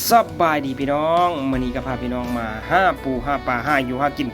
ສະບາຍດີພີ່ນ້ອງ, ມື້ນີ້ກໍພາພີ່ນ້ອງມາຫາປູຫາປາ ຫາຢູ່ຫາກິນ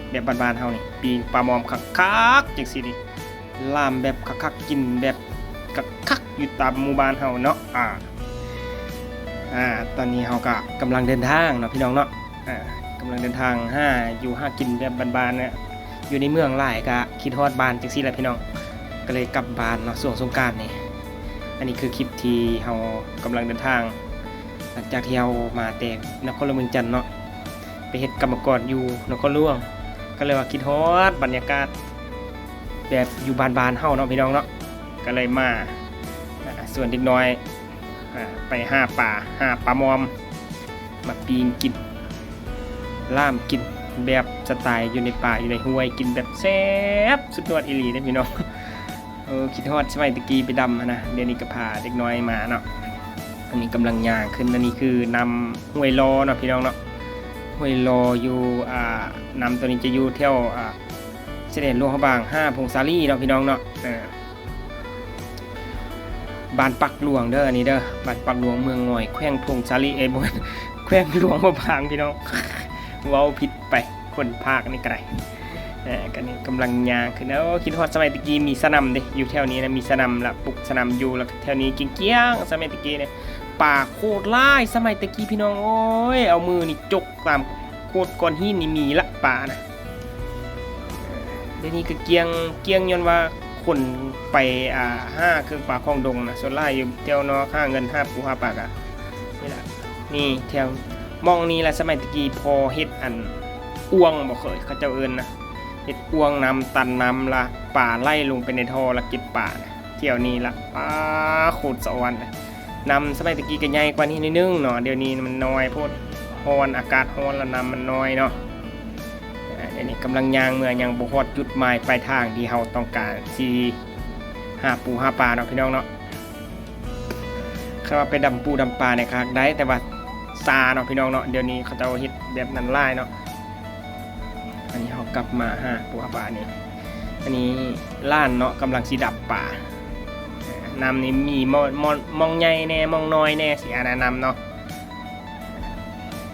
ແບບບ້ານໆເຮົານີ້ ປີ້ງປາມອມຄັກໆ ຈັ່ງຊີ້ນີ້ ລາມແບບຄັກໆ ກິນແບບຄັກໆ ຢູ່ຕາມໝູ່ບ້ານເຮົາເນາະ. ອາ ອາ ຕອນນີ້ເຮົາກໍກຳລັງເດີນທາງເນາະພີ່ນ້ອງເນາະ, ອາ ກຳລັງເດີນທາງຫາຢູ່ຫາກິນແບບບ້ານໆ ນະ. ຢູ່ໃນເມືອງຫຼາຍກະຄິດຮອດບ້ານຈັ່ງຊີ້ແຫຼະພີ່ນ້ອງ, ກໍເລີຍກັບບ້ານເນາະ ຊ່ວງສົງການນີ້. ອັນນີ້ຄືຄລິບທີ່ເຮົາກຳລັງເດີນທາງ ຫຼັງຈາກທີ່ເຮົາມາແຕ່ນະຄອນຫຼວງວຽງຈັນເນາະ ໄປເຮັດກຳມະກອນຢູ່ນະຄອນຫຼວງ ກໍເລີຍວ່າຄິດຮອດບັນຍາກາດແບບຢູ່ບ້ານໆເຮົາເນາະພີ່ນ້ອງເນາະ, ກໍເລີຍມາ ອາ ຊວນເດັກນ້ອຍ ອາ ໄປຫາປາ ຫາປາມອມ ມາປີ້ງກິນ ລາມກິນແບບສະໄຕຢູ່ໃນປ່າຢູ່ໃນຫ້ວຍ ກິນແບບແຊບສຸດຍອດອີ່ຫຼີເດ້ພີ່ນ້ອງ. ເອີ ຄິດຮອດສະໄໝແຕ່ກີ້ໄປດຳຫັ້ນນະ, ດຽວນີ້ກໍພາເດັກນ້ອຍມາເນາະ. ອັນນີ້ກຳລັງຍ່າງຂຶ້ນ, ອັນນີ້ຄືນ້ຳຫ້ວຍລໍເນາະພີ່ນ້ອງເນາະ, ຫ້ວຍລໍຢູ່ ອາ ນ້ຳໂຕນີ້ຈະຢູ່ແຖວ ອາ ຊາຍແດນຫຼວງພະບາງຫາຜົ້ງສາລີເນາະພີ່ນ້ອງເນາະ. ເອີ ບ້ານປາກຫຼວງເດີ ອັນນີ້ເດີ ບ້ານປາກຫຼວງ ເມືອງງອຍ ແຂວງຜົ້ງສາລີ ເອີຍ ບໍ່ແມ່ນ ແຂວງຫຼວງພະບາງພີ່ນ້ອງ, ເວົ້າຜິດໄປ ຄົນພາກນີ້ກໍໄດ້. ເອີ ກະນີ້ກຳລັງຍ່າງຂຶ້ນ, ໂອ້ ຄິດຮອດສະໄໝແຕ່ກີ້ມີສະໜຳເດ້ ຢູ່ແຖວນີ້ນະ ມີສະໜຳລະ ປຸກສະໜຳຢູ່ ລະແຖວນີ້ກ້ຽງໆ ສະໄໝແຕ່ກີ້ນີ້ ປາໂຄດຫຼາຍ ສະໄໝແຕ່ກີ້ພີ່ນ້ອງເອີຍ ເອົາມືນີ້ຈົກຕາມໂຄດກ້ອນຫີນນີ້ມີລະປານະ. ດຽວນີ້ກໍກ້ຽງ ກ້ຽງຍ້ອນວ່າຄົນໄປ ອາ ຫາເຄື່ອງປ່າຂອງດົງນະ, ສ່ວນຫຼາຍຢູ່ແຖວນອກຫາເງິນຫາປູຫາປາກະ ນີ້ລະ ນີ້ແຖວ ໝ່ອງນີ້ລະ ສະໄໝແຕ່ກີ້ພໍເຮັດອັນອ່ວງບໍ່ ເຄີຍ ເຂົາເຈົ້າເອີ້ນນະ, ເຮັດອ່ວງນ້ຳ ຕັນນ້ຳລະ ປາໄຫຼລົງໄປໃນທໍ່ລະເກັບປານະ. ແຖວນີ້ລະ ປາໂຄດສະອອນເລີຍ. ນ້ຳສະໄໝແຕ່ກີ້ກໍໃຫຍ່ກວ່ານີ້ໜ້ອຍໜຶ່ງເນາະ, ດຽວນີ້ມັນນ້ອຍໂພດ ຮ້ອນ ອາກາດຮ້ອນລະນ້ຳມັນນ້ອຍເນາະ. ອາ ດຽວນີ້ກຳລັງຍ່າງເມືອ ຍັງບໍ່ຮອດຈຸດໝາຍປາຍທາງທີ່ເຮົາຕ້ອງການ ຊິຫາປູຫາປາເນາະພີ່ນ້ອງເນາະ. ຄັນວ່າໄປດຳປູດຳປານີ້ກໍຮັກໄດ້ ແຕ່ວ່າຊ້າເນາະພີ່ນ້ອງເນາະ, ດຽວນີ້ເຂົາເຈົ້າເຮັດແບບນັ້ນຫຼາຍເນາະ. ອັນນີ້ເຮົາກັບມາຫາປູຫາປານີ້ ອັນນີ້ຫຼານເນາະ ກຳລັງຊິດັບປາ. ນ້ຳນີ້ມີໝ່ອງ ໝ່ອງ ໝ່ອງໃຫຍ່ແດ່ ໝ່ອງນ້ອຍແດ່ ຊິອານານຳເນາະ.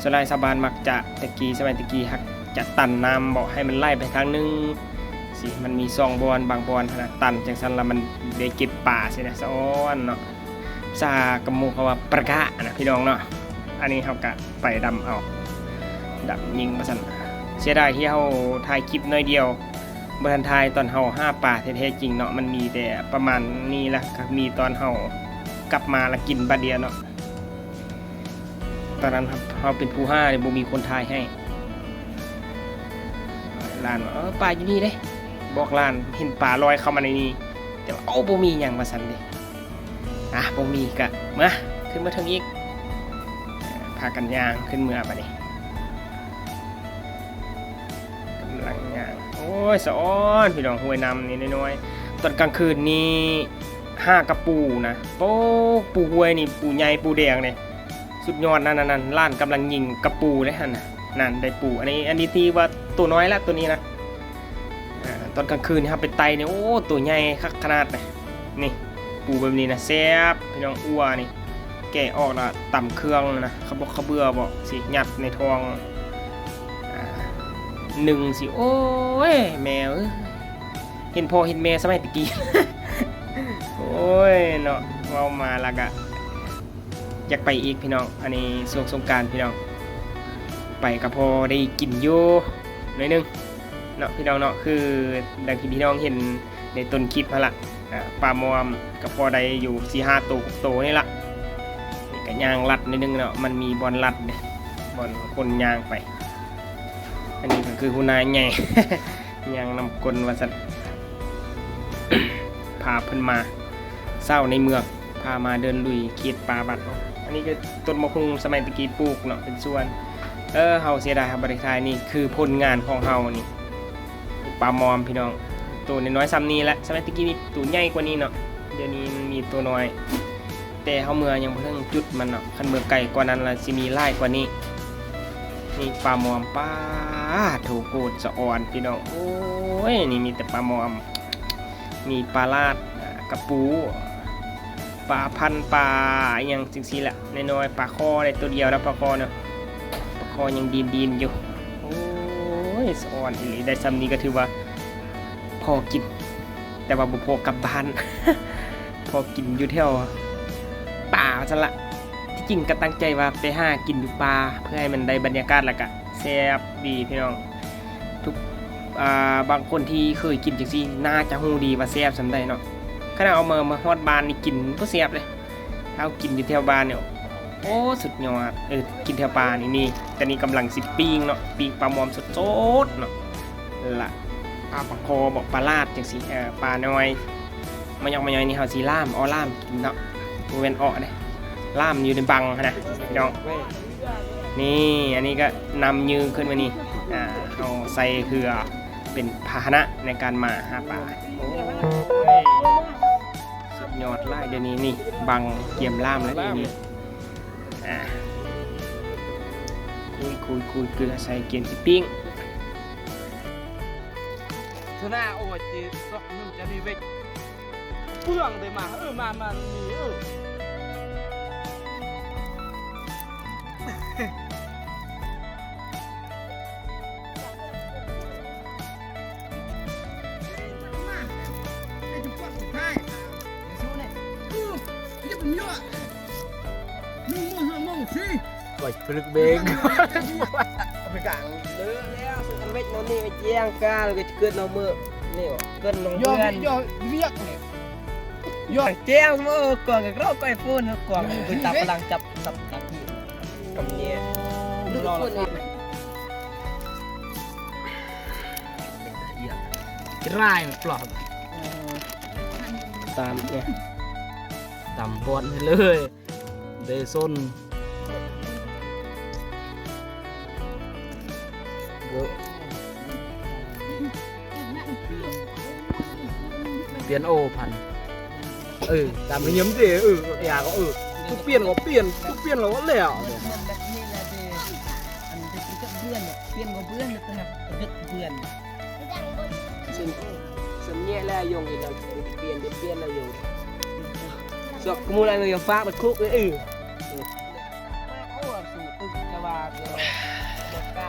ສ່ວນຫຼາຍຊາວບ້ານມັກຈະ ແຕ່ກີ້ ສະໄໝແຕ່ກີ້ ຮັກຈະຕັນນ້ຳເບາະ ໃຫ້ມັນໄຫຼໄປທາງໜຶ່ງ ຊິ ມັນມີສອງບ່ອນ ບາງບ່ອນຫັ້ນນະ ຕັນຈັ່ງຊັ້ນລະ ມັນໄດ້ເກັບປາຊີ້ນະ ສະອອນເນາະ. ພາສາກຳມຸເຂົາວ່າປະກະນະພີ່ນ້ອງເນາະ. ອັນນີ້ເຮົາກະໄປດຳເອົາ ດຳຍິງວ່າຊັ້ນ. ເສຍດາຍທີ່ເຮົາຖ່າຍຄລິບໜ້ອຍດຽວ ບໍ່ທັນຖ່າຍຕອນເຮົາຫາປາແທ້ໆຈິງເນາະ, ມັນມີແຕ່ປະມານນີ້ລະ ກໍມີຕອນເຮົາກັບມາລະກິນບາດດຽວເນາະ. ຕອນນັ້ນເຮົາເປັນຜູ້ຫາເດ້ ບໍ່ມີຄົນຖ່າຍໃຫ້. ຫຼານວ່າ ເອີ ປາຢູ່ນີ້ເດ້ ບອກຫຼານ ເຫັນປາລອຍເຂົ້າມາໃນນີ້ ແຕ່ວ່າ ໂອ້ ບໍ່ມີຫຍັງວ່າຊັ້ນເດ້. ອາ ບໍ່ມີກະມາ ຂຶ້ນມາເທິງອີກ. ພາກັນຍ່າງຂຶ້ນເມືອບາດນີ້ ກຳລັງຍ່າງ. ໂອ້ຍ ສະອອນພີ່ນ້ອງ, ຫ້ວຍນ້ຳນີ້ນ້ອຍໆ ຕອນກາງຄືນນີ້ຫາກະປູນະ. ໂອ້ ປູຫ້ວຍນີ້ ປູໃຫຍ່ ປູແດງເດ້ ສຸດຍອດ. ນັ້ນໆໆ ຫຼານກຳລັງຍິງກະປູເດ້ຫັ້ນນະ. ນັ້ນໄດ້ປູ ອັນນີ້ ອັນນີ້ທີ່ວ່າໂຕນ້ອຍລະ ໂຕນີ້ນະ. ອາ ຕອນກາງຄືນນີ້ເຮົາໄປໄຕ່ນີ້ ໂອ້ ໂຕໃຫຍ່ຄັກຂະໜາດເລີຍ. ນີ້ ປູແບບນີ້ນະ ແຊບພີ່ນ້ອງ. ອົ່ວນີ້ ແກະອອກລະຕຳເຄື່ອງນະ ຂະບົກຂະເບືອເບາະ ຊິຍັດໃນທ້ອງ ອາ ໜຶ່ງຊິ. ໂອ້ຍ ແມ່ເອີຍ ເຫັນພໍ່ເຫັນແມ່ສະໄໝແຕ່ກີ້. ໂອ້ຍເນາະ ເວົ້າມາລະກະ ຢາກໄປອີກພີ່ນ້ອງ. ອັນນີ້ຊ່ວງສົງການພີ່ນ້ອງ ໄປກໍພໍໄດ້ກິນຢູ່ໜ້ອຍໜຶ່ງເນາະພີ່ນ້ອງເນາະ. ຄືດັ່ງທີ່ພີ່ນ້ອງເຫັນໃນຕົ້ນຄລິບຫັ້ນລະ ອາ ປາມອມກໍພໍໄດ້ຢູ່ສີ່ຫ້າໂຕ ຫົກໂຕນີ້ລະ. ນີ້ກໍຍ່າງລັດໜ້ອຍໜຶ່ງເນາະ, ມັນມີບ່ອນລັດເດ້ ບ່ອນຄົນຍ່າງໄປ. ອັນນີ້ກໍຄືຫົວໜ້າໃຫຍ່ ຍ່າງນຳກົ້ນວ່າຊັ້ນ ພາເພິ່ນມາ ສາວໃນເມືອງ ພາມາເດີນລຸຍເຂດປ່າບ້ານເຮົາ. ອັນນີ້ກໍຕົ້ນໝາກຫຸ່ງສະໄໝແຕ່ກີ້ປູກເນາະ ເປັນສວນ. ເອີ ເຮົາເສຍດາຍເຮົາບໍ່ໄດ້ຖ່າຍ. ນີ້ຄືຜົນງານຂອງເຮົານີ້ ປາມອມພີ່ນ້ອງ ໂຕນ້ອຍໆສ່ຳນີ້ແຫຼະ. ສະໄໝແຕ່ກີ້ນີ້ໂຕໃຫຍ່ກວ່ານີ້ເນາະ, ດຽວນີ້ມັນມີໂຕນ້ອຍ ແຕ່ເຮົາເມືອຍັງບໍ່ເຖິງຈຸດມັນເນາະ, ຄັນເມືອໄກກວ່ານັ້ນລະຊິມີຫຼາຍກວ່ານີ້. ນີ້ປາມອມ ປາໂທ້ ໂຄດສະອອນພີ່ນ້ອງ. ໂອ້ຍ ນີ້ມີແຕ່ປາມອມ ມີປາລາດ ອາ ກະປູ ອ ປາພັນ ປາອີ່ຫຍັງຈັ່ງຊີ້ແຫຼະ ນ້ອຍໆ ປາຄໍ່ໄດ້ໂຕດຽວນະ ປາຄໍ່ນະ ປາຄໍ່ຍັງດີນໆຢູ່. ໂອ້ຍ ສະອອນອີ່ຫຼີ ໄດ້ຊ່ຳນີ້ກໍຖືວ່າພໍກິນ ແຕ່ວ່າບໍ່ພໍກັບບ້ານ ພໍກິນຢູ່ແຖວປ່າວ່າຊັ້ນລະ. ທີ່ຈິງກໍຕັ້ງໃຈວ່າໄປຫາກິນຢູ່ປ່າ ເພື່ອໃຫ້ມັນໄດ້ບັນຍາກາດ ແລ້ວກະແຊບດີພີ່ນ້ອງ. ທຸກ ອ່າ ບາງຄົນທີ່ເຄີຍກິນຈັ່ງຊີ້ ໜ້າຈະຮູ້ດີວ່າແຊບສ່ຳໃດເນາະ. ຂະໜາດເອົາມາ ມາຮອດບ້ານນີ້ກິນບໍ່ແຊບເດ້ ຖ້າເຮົາກິນຢູ່ແຖວບ້ານນີ້ ໂອ້ ສຸດຍອດ. ເອີ ກິນແຖວປ່ານີ້ ນີ້ ຕອນນີ້ກຳລັງຊິປີ້ງເນາະ ປີ້ງປາມອມສົດໆເນາະ ລະເອົາປາຄໍ່ບໍ ປາລາດຈັ່ງຊີ້ ເອີ ປານ້ອຍ ມາຍອກມາຍອຍນີ້ ເຮົາຊິລາມ ເອາະລາມກິນເນາະ ບໍ່ແມ່ນເອາະເດ້ ລາມຢູ່ໃນບັງຫັ້ນນະພີ່ນ້ອງ. ນີ້ ອັນນີ້ກໍນຳຍື່ນມານີ້ ອ່າ ເຮົາໃສ່ເຮືອເປັນພາຫະນະໃນການມາຫາປາ. ໂອ້ຍ ສຸດຍອດຫຼາຍ ດຽວນີ້ນີ້ ບັງກຽມລາມແລ້ວດຽວນີ້. ອ່າ ຄຸຍໆໆ ເກືອໃສ່ ກຽມຊິປີ້ງ. ເທື່ອໜ້າ ໂອ້ຍ ເຈ ຊອກໜຶ່ງຈະນີ້ເວັກ ເປືອງເດ ມາ ເອີ ມາ ມາ ນີ້ ເອີ. ໄປຝຶກເບງ ເອົາໄປກາງເລີແລ້ວ ສຸກອັນເວັກໂນນີ້ໄປຈຽງການ ກໍຈະເກີດໂນເມີ ນີ້ເກີດໂນເມືອນ ຍໍວຽກນີ້ ຍໍວຽກນີ້ ຍໍວຽກ ແຈ້ງເມີ ກວາງກໍເອົາໄປໂຟນ ກວາງໄປຕາພະລັງຈັບ ຈັບ ຈັບ ກຳເນຍ ໂອ້ ໂອ້ ໂອ້ ໂອ້ ລາຍມັນປອມ ຕາມເອີ ຕາມບ່ອນໃຫ້ເລີຍ ເດຊົນ ເອີ ປ່ຽນ ໂອ້ ພັນ ເອີ ຕາມນິຍົມເດ ເອີ ຢາກ ເອີ ທຸກປ່ຽນກໍປ່ຽນ ທຸກປ່ຽນແລ້ວກໍແລ້ວ ອັນເປັນເບື່ອນ ປ່ຽນກໍເບື່ອນ ແຕ່ຫາກເບື່ອນ ສຳ ສຳແຍະແລ້ວຍົງ ເຮັດແລ້ວປ່ຽນ ປ່ຽນແລ້ວຍົງ ສອກມູນອັນກໍຝາກໄປຄຸກເອີ ມາ ໂອ້ ສູ້ຕຶກກະວ່າ ເອີ ບໍ່ກະ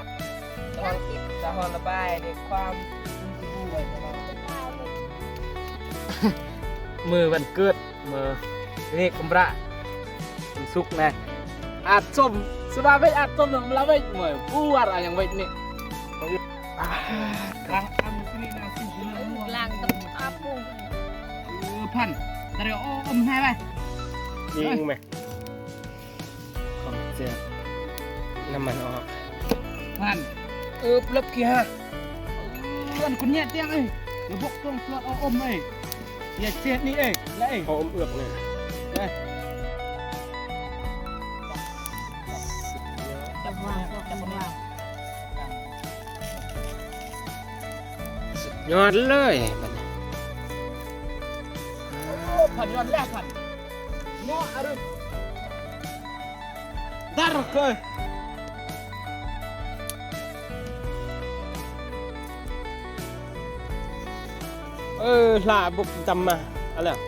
ສະຫອນ ສະຫອນລະບາຍໃນຄວາມ ມື້ວັນເກີດ ມື້ເລກຄຳລະ ວັນສຸກນະ ອາດສົມ ສະບາຍເວັກ ອາດສົມນຳລາເວັກ ເມື່ອຍ ປູວ່າອາຍັງເວັກນີ້ ລ້າງ ລ້າງ ລ້າງ ເອີ ພັນ ດາວ ໂອ້ ອົມໃຫ້ໄວ້ ຍິງແມ ຂອງແຊບ ນ້ຳມັນອອກ ພັນ ເອີ ເລິບຂີ້ຫາ ເພື່ອນຄົນແຍກຕຽງເອີຍ ລະບົກຕ້ອງຕວດເອົາອົມເອີຍ ແຍກເສດນີ້ເອີຍ ລະເອີຍ ເອົາອົມເອືອກນີ້ ສຸດຍອດເລີຍບັດນີ້ ໂອ້ ພັນ ຍອດແລ້ວ ພັນ ເນາະ ອາຣຶ ດາຣເຄີຍ ເອີ ຫຼ້າບຸກຕຳມາ ເອົາແລ້ວ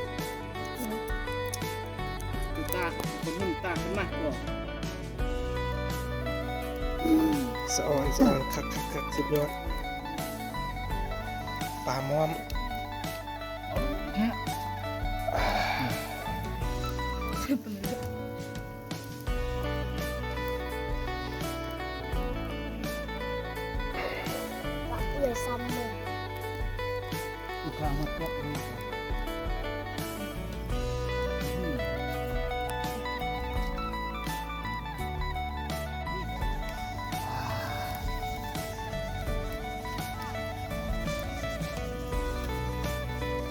ຕາ ຄົນໜຶ່ງຕາຂຶ້ນມາ ສະອອນ ສະອອນ ຄັກໆໆ ສຸດຍອດ ປາມ່ອມ. ເອື້ອຍຊ້ຳເລີຍ ອີກຄັ້ງມາຕົກນີ້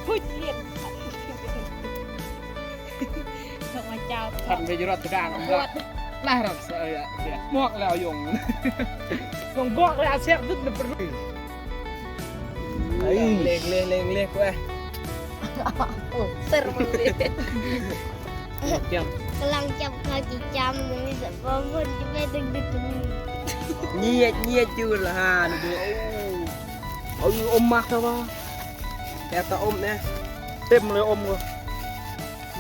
ພຸ້ຍ ລຽນ ສົ່ງມາເຈົ້າ ພັນໄປຢູ່ລັດຖະການ ລະ ລະ ລັດ ເອີ ໝວກແລ້ວຍົງ ຍົງບອກແລ້ວ ແຊບດຶກນະປະລຸຍ ເອີຍ ເລັງເລີຍ ເລັງເລີຍ ໂອ້ ເຊີມາເລີຍ ກຳລັງຈັບຂາວຈີຈາມ ມີແຕ່ວ່າເພິ່ນຈະໄປດຶກໆ ນຽດ ນຽດຢູ່ລະຫານ ເອົາ ເອົາອົມມັກແທ້ວ່າ ແຕ່ຕາອົມແນ່ ເຕັມເລີຍອົມກໍ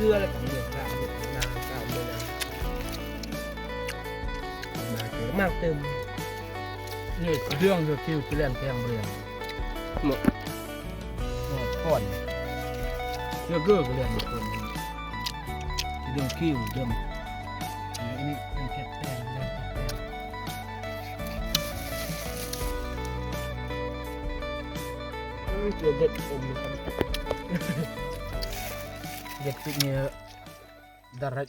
ເກືອແລ້ວກໍເລືອກການເລືອກນາງການເມືອນາງ ມາເກີດມາເຕີມ ເລືອກເລື່ອງເລືອກຄິວຊິແລ່ນແພງບໍ່ແລ່ນ ເນາະ ເນາະ ກ່ອນ ເລືອກເກີດກໍແລ່ນບໍ່ເກີດ ເລື່ອງຄິວເລື່ອງ ອັນນີ້ເລື່ອງແຄດແພງ ເລື່ອງແຄດແພງ ເອີ ເຈອເດັດອົມ ເດັດຕິດນີ້ ດາລະ